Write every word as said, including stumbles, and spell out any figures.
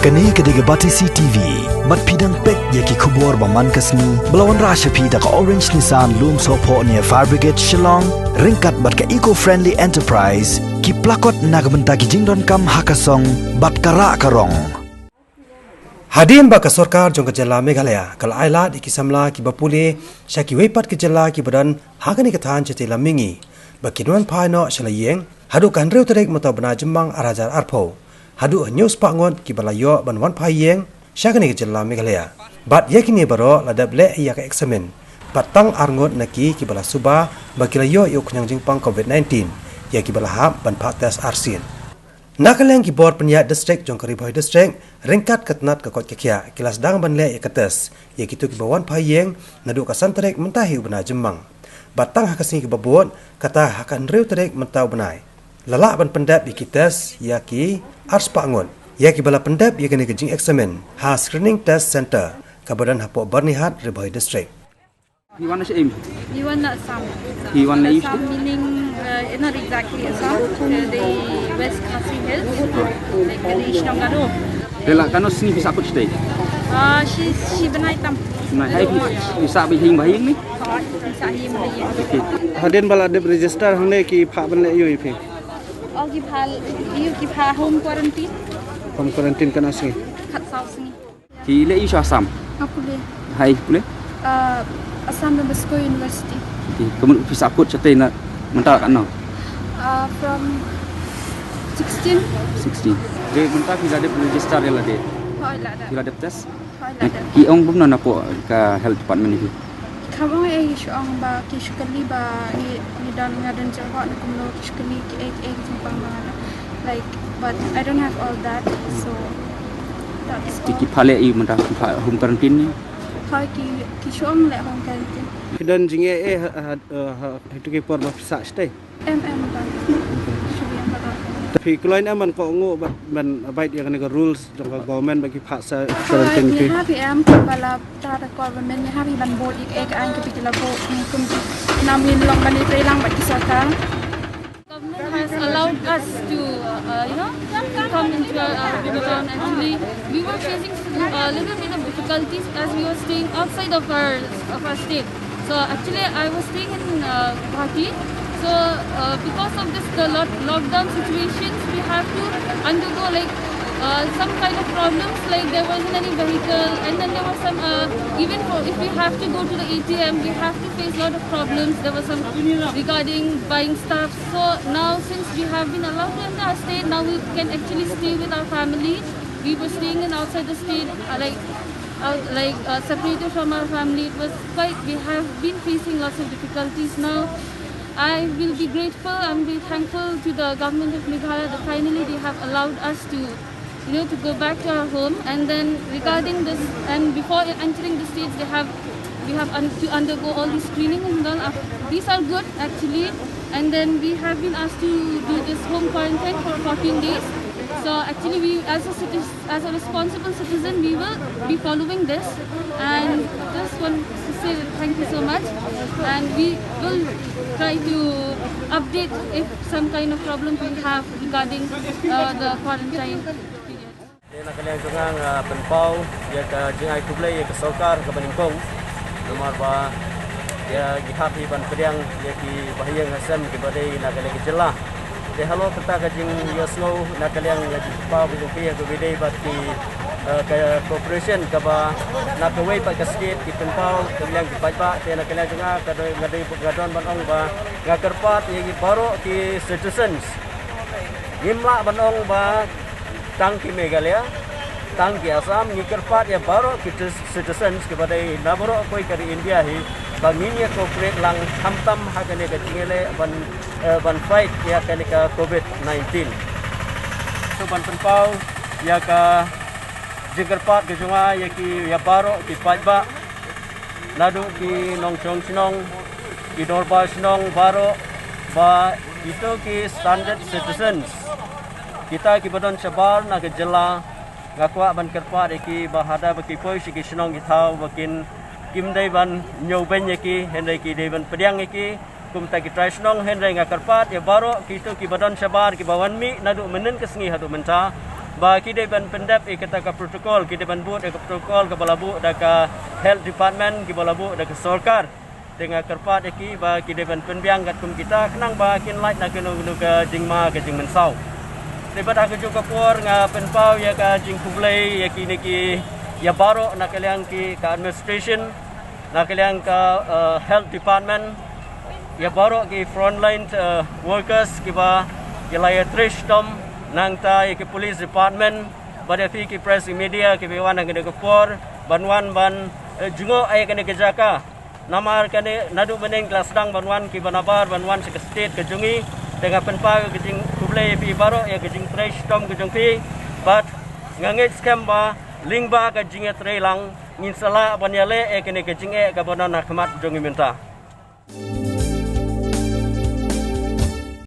Kane ka dei ka Batesi T V. Bad phi dang peit ïa ki khubor ba man ka sngi ba la wanrah sha phi da ka Orange Nissan Lumsohphoh near Fire Brigade Shillong, ryngkat bad ka Eco Friendly Enterprise, ki plakot na ka bynta ki jingdonkam ha ka song bad ka rah ka rong. Hadien ba ka sorkar jong ka jylla Meghalaya ka la ai lad ïa ki samla kiba pule sha kiwei pat ki jylla kiba don ha kane ka thaiñ shatei lam mihngi ba kin wan phai noh sha la ïing haduh ka hynriew tarik mynta u bnai Jymmang ar hajar arphew. Haduh hynñiew spah ngut kiba la ïoh ban wan phai ïing sha kane ka jylla Meghalaya. Bad ïa kine baroh la dep leh ïa ka eksamin. Bad tang ar ngut na ki kiba la suba ba ki la ïoh ïa u khñiang jingpang covid nineteen, ïa kiba la hap ban phah test arsien. Na ka liang ki bor pynïaid district jong ka Ri Bhoi District, ryngkat ka tnat ka koit ka khiah, ki la sdang ban leh ïa ka test ïa kito kiba wan phai ïing naduh ka san tarik mynta hi u bnai Jymmang. Bad tang ha ka sngi kaba bud, kata ha ka hynriew tarik mynta u bnai, la lah ban pyndep ïa ki test ïa ki ar spah ngut, ïa kiba la pyndep ïa kane ka jingeksamin ha screening test center kaba don hapoh Byrnihat, Ri Bhoi District. He won the aim. He won the Assam. He won the Assam, meaning, uh, not exactly Assam, uh, the West Khasi Hills, like the East Nongaro. Rela kano sni bisa kut stay. Uh, she she benai tam. Nah, hai bisa bihing bahing ni. Bisa hi bahing. Okay. Hadien ba la dep register hangne ki pha ban leh ïu phi. Oh, ki pha ïu ki pha home quarantine. Home quarantine kano sni. Khat saw sni. Ki leh ïu sha Assam. Nga pule. Hai pule. Uh, Assam Don Bosco University. Ki kamu pisa kut shatei na mynta kano. Uh, from sixteen. Sixteen. Dei mynta ki la dep register ïa lade. Hoi lada. Ki la dep test. Hoi lada. Ki ong bum na napoh ka health department ni. Kam ong ei shu ong ba ki shu kylli ba ngi ngi don nga don jingpang na kumno ki shu kylli ki ei ei ki jingpang ba nga don. Like, but I don't have all that, so that's all. Ki pha leh ïu mynta ki pha home quarantine ni. Hoi ki ki shu ong leh home quarantine. Ki don jingeh eh ha ha ha ha tu ki por ba pisa shatei. Em em ba. Shu bi em ba. Phi kloi ne em ban kohnguh ban ban abide ïa kane ka rules jong ka government ba ki pha sa quarantine phi. Ngi hap ïa em ba la ta da government ngi hap ïa ban bud ïa ka ain ka bi ki la bud ngi kum ki nam ïa long ban ïa trei lang bad ki sorkar. Government has allowed us to, uh, you know, to come into our, our village town. Actually, we were facing a little bit of difficulties as we were staying outside of our of our state. So actually, I was staying in uh, Guwahati. So uh, because of this, the lock- lockdown situations, we have to undergo like uh, some kind of problems. Like there wasn't any vehicle, and then there was some uh, even for, if we have to go to the A T M, we have to face a lot of problems. There was some regarding buying stuff. So now, since we have been allowed to enter our state, now we can actually stay with our family. We were staying in outside the state, uh, like out, like uh, separated from our family. It was quite. We have been facing lots of difficulties now. I will be grateful. I'm very thankful to the government of Meghalaya that finally they have allowed us to, you know, to go back to our home. And then regarding this, and before entering the states, they have we have un- to undergo all these screening and all. Uh, these are good actually. And then we have been asked to do this home quarantine for fourteen days. So actually, we as a citizen, as a responsible citizen, we will be following this. And just want to say that thank you so much. And we will try to update if some kind of problem we have regarding uh, the quarantine period. Te na ka liang jong nga nga pynpaw ïa ka jingai khublei ïa ka sorkar kaba nyngkong. Namar ba ïa ki hap hi ban pdiang ïa ki bahaïing hasem kiba dei na ka liang ka jylla. Te halor kata ka jingïasngew na ka liang ka jingpynpaw ka jong phi ïa ka bidei bad ki eh, ka cooperation kaba na kawei pat ka state ki pynpaw ka liang ki paidbah. Te na ka liang jong nga ka dei nga dei nga don ban ong ba nga kyrpad ïa ki baroh ki citizens. Ngim lah ban ong ba tang ki Meghalaya, tang ki Assam, ngi kyrpad ïa baroh ki citizens kiba dei na baroh kawei ka ri India hi ba ngin ïa cooperate lang khamtam ha kane ka jingïaleh ban eh, ban fight ïa kane ka covid nineteen. So ban pynpaw ïa ka jingkyrpad ka jong nga ïa ki ïa baroh ki paidbah naduh ki nongshong shnong, ki dorbar shnong baroh ba kito ki standard citizens, kita kiba don shabar na ka jylla, nga kwah ban kyrpad ïa ki ba haba ki poi sha ki shnong ki thaw ba kin kim dei ban ñiewbeiñ ïa ki, hynrei ki dei ban pdiang ïa ki kum kita ki trai shnong. Hynrei nga kyrpad ïa baroh kito kiba don shabar kiba wan mih naduh mynhynnin ka sngi haduh mynta ba ki dei ban pyndep ïa kata ka protocol, ki dei ban bud ïa ka protocol kaba la buh da ka health department, kiba la buh da ka sorkar. Te nga kyrpad ïa ki ba ki dei ban pynbiang katkum kita khnang ba kin lait na kano kano ka jingma ka jingmynsaw. Te bad ha kajuh ka por nga pynpaw ïa ka jingkhublei ïa kine ki, ïa baroh na ka liang ki ka administration, na ka liang ka, eh, health department, ïa baroh ki frontline, eh, workers kiba ïa la ïatrei shitom, nangta ïa ki police department, bad ïa phi ki press media kiba wan ha kane ka por ban wan ban, eh, jngoh ïa kane ka jaka. Namar kane naduh mynhynnin ki la sdang ban wan kiba nabar ban wan sha ka state ka jong ngi. Te nga pynpaw ïa ka jingkhublei ïa phi baroh ïa ka jingtrei shitom ka jong phi. Bad nga ngeit skhem ba lyngba ka jingïatrei lang ngin sa lah ban ïaleh ïa kane ka jingeh kaba don ha khmat jong ngi mynta.